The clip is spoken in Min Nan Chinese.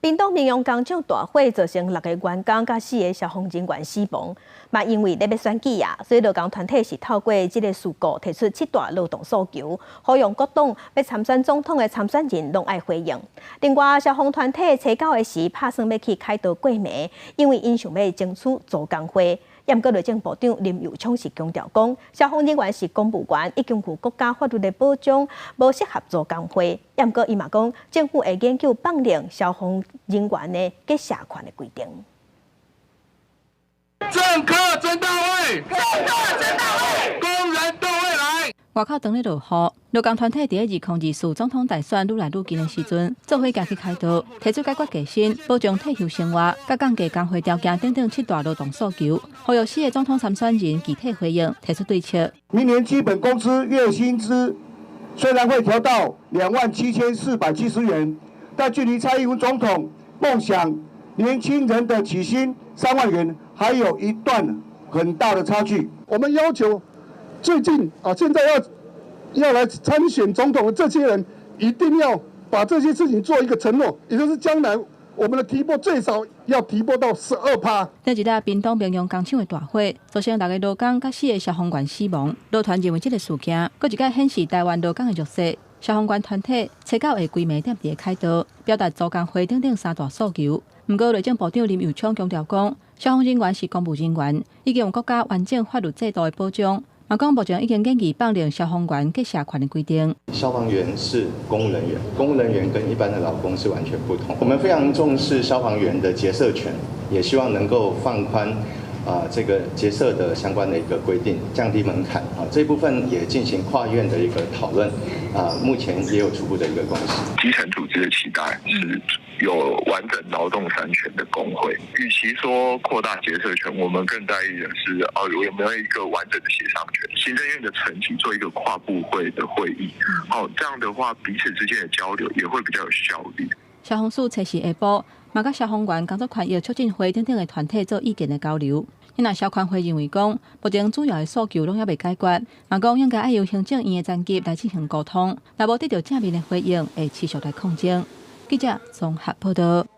屏東民用工廠大火造成六個員工佮四个消防人員死亡。嘛因為咧欲選舉啊，所以勞工團體是透過這个事故提出七大勞動訴求，呼籲各黨欲參選總統的參選人攏愛回應。另外，消防團體初九的時拍算欲去凱道過暝，因為𪜶想欲爭取組工會。毋過內政部長林右昌是強調講，消防人員是公務員，已經有國家法律的保障，無適合組工會。毋過伊嘛講，政府會研究放寬消防人員的結社權的規定。政客真到位，政客真到位，工人都會來。外口當咧落雨，勞工團體佇咧2024總統大選愈來愈近的時陣，做伙行去凱道，提出解決加薪、保障退休生活、佮降低工會條件等等七大勞動訴求，呼籲四个總統參選人具體回應，提出對策。明年基本工資月薪資雖然會調到27,470元，但距離蔡英文總統夢想年輕人的起薪3萬元，還有一段很大的差距。我們要求最近啊，現在要來參選總統的這些人，一定要把這些事情做一個承諾，也就是將來我們的提撥最少要提撥到12趴。這一日屏東民用工廠的大火，造成六个勞工佮四个消防員死亡。勞團認為這个事件，閣一擺顯示台灣勞工的弱勢。消防員團體初九下規暝踮佇個凱道，表達組工會等等三大訴求。毋過內政部長林右昌強調講，消防人員是公務人員，已經有國家完整法律制度的保障。嘛講目前已經研議放寬消防員結社權的規定。消防員是公務人員，公務人員跟一般的勞工是完全不同。我們非常重視消防員的結社權，也希望能夠放寬啊這個結社的相關的一個規定，降低門檻啊，這部分也進行跨院的一個討論啊，目前也有初步的一個共識。基層組織的期待是有完整勞動三權的工會，與其說擴大結社權，我們更在意的是哦，有沒有一個完整的協商權？行政院的層級做一個跨部會的會議，哦，這樣的話彼此之間的交流也會比較有效率。消防署初四下晡，嘛佮消防員工作權益促進會等等的團體做意見的交流。那消權會認為講，目前主要的訴求攏猶未解決，嘛講應該愛由行政院的層級來進行溝通，若無得到正面的回應，會持續來抗爭。記者綜合報道。